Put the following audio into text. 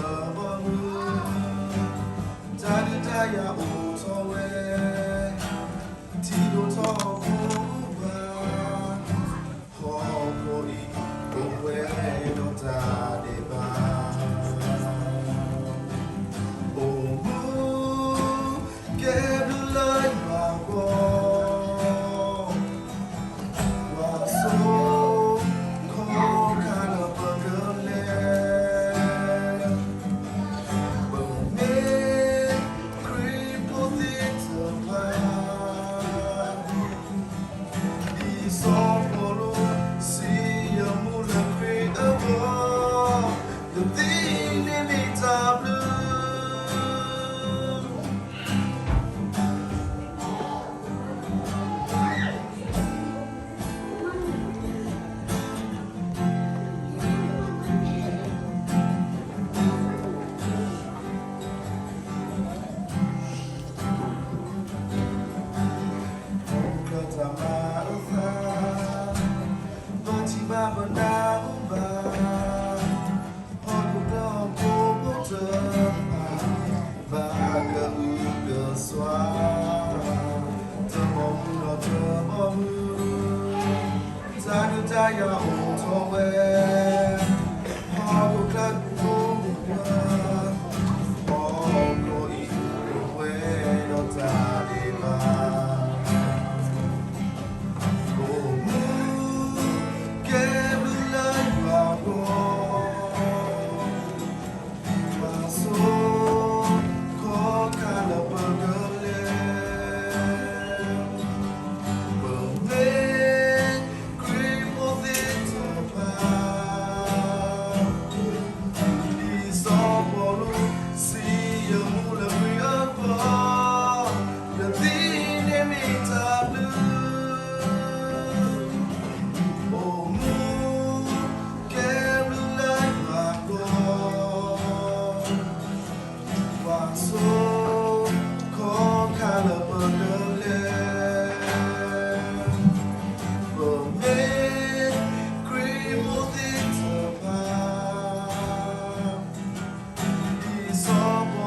ဘီမုၢ်, တၢ်ဒုးတၢ်ယၤအိၣ်ထီၣ်ဝဲ, ထံဒိၣ်ထီၣ်ဖိဘၣ်, ဟီၣ်ခိၣ်အံၤ အိၣ်ဝဲဒီးတၢ်ဒဲးဘး, အိၣ်မူ ကဲဘျုးလၢယွၤအဂီၢ်, ပှၤစိ ခီခါလၢပကလဲၤ, ပမ့ၢ်ခရံာ်ဖိသ့ၣ်တဖၣ်, ဒ်စီၤပီလူးစံယမူလၢခရံာ်အဂီၢ်, ယသ့န့ၣ်မ့ၢ်တၢ်ဘျုး တၢ်မၤအသး, ပထံၣ်ဘၣ်ပနၢ်ဟူဘၣ်, ဟီၣ်ခိၣ်ဒီဖိဖိတဖၣ်, ဘၣ်ကအုကစွါ, တဘီမုၢ်ဒီးတဘီမုၢ်, တၢ်ဒုးတၢ်ယၤအိၣ်ထီၣ်ဝဲ, ဟီၣ်ခိၣ်ချၢကိးမုၢ်ပှၢ်, ဟီၣ်ခိၣ်အံၤအိၣ်ဝဲဒီးတၢ်ဒဲးဘး, အိၣ်မူ ကဲဘျုးလၢယွၤအဂီၢ်, ပှၤစိ ခီခါလၢပကလဲၤ, ပမ့ၢ်ခရံာ်ဖိသ့ၣ်တဖၣ်, ဒ်စီၤပီလူးစံယမူလၢခရံာ်အဂီၢ်, ယသ့န့ၣ်မ့ၢ်တၢ်ဘျုး အိၣ်မူ ကဲဘျုးလၢယွၤအဂီၢ်, ပှၤစိ ခီခါလၢပကလဲၤ, ပမ့ၢ်ခရံာ်ဖိသ့ၣ်တဖၣ်, ဒ်စီၤပီ